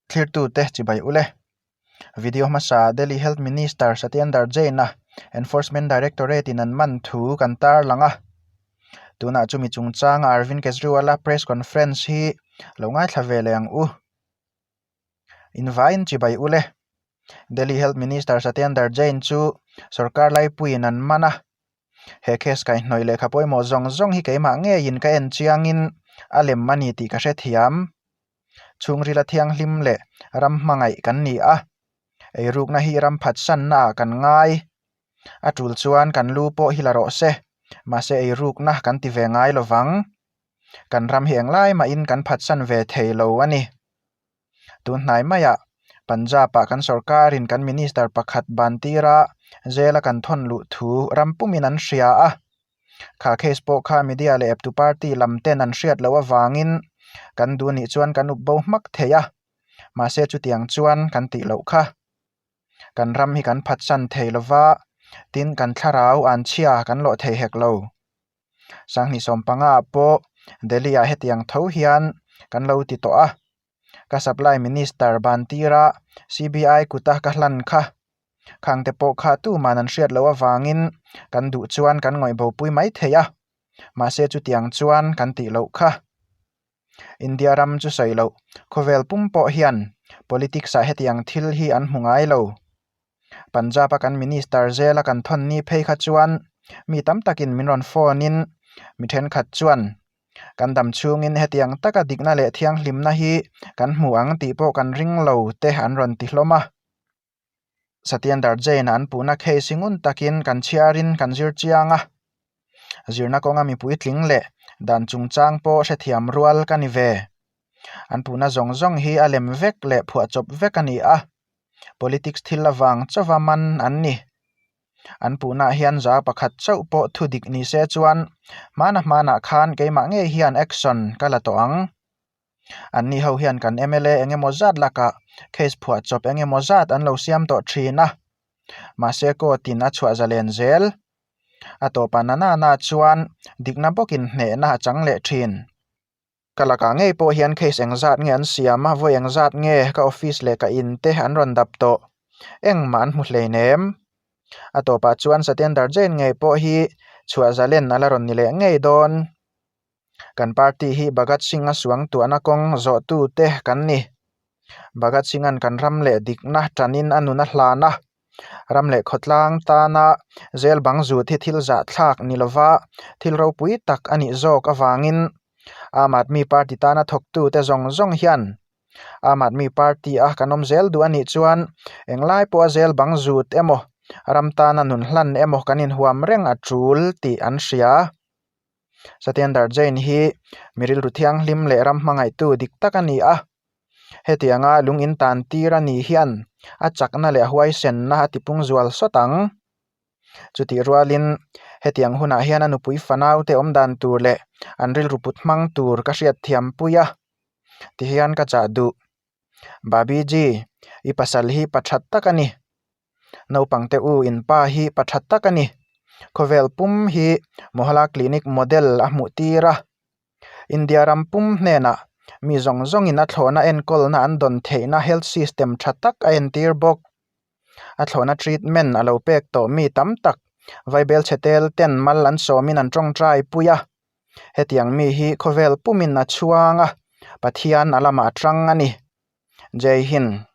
Thlirtute chibai ule. Video hmasa Delhi Health Minister Satyendar Jain-a Enforcement Directorate in an man thu kan tarlang a. Tunah chumi chungchanga Arvind Kejriwal-a press conference hi lo ngaithla ve leh ang u. Invaiin chibai ule. Delhi Health Minister Satyendar Jain chu sorkar laipuiin an man a. He case kaihhnawih lehkha pawimawh zawng zawng hi keimah ngeiin ka en chiangin a lem a ni tih ka hrethiam. Chhungrila thianghlim leh ram hmangaih kan ni a, eirukna hi ram phatsanna ah kan ngai. A tul chuan kan lu pawh hi la rawh se, mahse eirukna kan ti ve ngai lo vang. Kan ram hi englai mahin kan phatsan ve thei lo a ni. Tun hnai maiah Punjab ah kan sorkarin kan minister pakhat ban tira jail a kan thawn luh thu ram pumin an hria a. Kha case pawh kha media leh eptu party lam ten an hriat loh avangin kan duh nih chuan kan up bo hmak thei a, mahse chutiang chuan kan tih loh kha. Kan ram hi kan phatsan thei lova, tin kan thlarau an chhia kan lawh thei hek lo. Sanghnih sawmpanga ah pawh Delhi ah hetiang tho hian kan lo ti tawh a, ka supply minister ban tira CBI kuta ka hlan kha. Khangte pawh kha tuman an hriat loh avangin kan duh chuan kan ngawih bopui mai thei a, mahse chutiang chuan kan tih loh kha. India ram chu sawi loh, khawvel pum pawh hian politics ah hetiang thil hi an hmu ngai lo. Punjab a kan minister zela kan thawn ni phei kha chuan mi tam takin min rawn phone in mi thenkhat chuan kan dam chhungin hetiang taka dikna leh thianghlimna hi kan hmu ang tih pawh kan ring lo te an rawn ti hlawm a. Satyendar Jain an puhna case hi ngun takin kan chhiarin kan zir chiang a, zirna kawnga mipui tling leh dan chungchang pawh hrethiam rual ka ni ve. An puhna zawng zawng hi a lem vek leh phuahchawp vek a ni a, politics thil avang chauva man an ni. An puhnaah hian za pakhat chauh pawh thu dik ni se chuan hmana hmanah khan keimah ngei hian action ka la tawh ang. Anni ho hian kan mla eng emaw zat lakah case phuahchawp eng emaw zat an lo siam tawh thin a, mahse court in a chhuah zalen zel. A tawpah na nana chuan dikna bawkin hnehna a chang leh thin. Ka lakah ngei pawh hian case eng zat nge an siam a, vawi eng zat nge ka office leh ka in te an rawn dap tawh. Engmah an hmu hleinem. A tawpah chuan Satyendar Jain ngei pawh hi chhuah zalen a la rawn ni leh ngei dawn. Kan party hi Bhagat Singh-a suang tuahna kawng zawhtute kan ni. Bhagat Singh-a'n kan ram leh dikna tanin a nun a hlan a, ram leh khawtlang tana zel bang zut hi thil zahthlak ni lova thil ropui tak a nih zawk avangin Aam Aadmi Party tana thawktute zawng zawng hian Aam Aadmi Party a kan awm zel duh a nih chuan englai pawha zel bang zut emaw ram tana nun hlan emaw kan inhuam reng a tul tih an hria. Satyendar Jain hi mi rilru thianghlim leh ram hmangaihtu dik tak a ni a, hetianga lung in tan tir a nih hian a chakna leh a huaisenna a tipung zual sawt ang. Chutih rualin hetiang hunah hian a nupui fanau te awm dan tur leh an rilru put hmang tur ka hriatthiam pui a, tihian ka chah duh. Babiji, i pasal hi pa that tak a ni. Naupangte u in pa hi pa tha tak a ni. Khawvel pum hi Mohalla Clinic model a hmuh tir a. India ram pum hnenah mi zawng zawngin a thlawhna enkawlna an dawn theihna health system tha tak a entir bawk. A thlawhna treatment a lo pek tawh mi tam tak vaibel chhe tel ten mal an sawmin an tawngtai pui a. Hetiang mi hi khawvel pumin a chhuang a, Pathian a lamah a tang a ni. Jai Hind.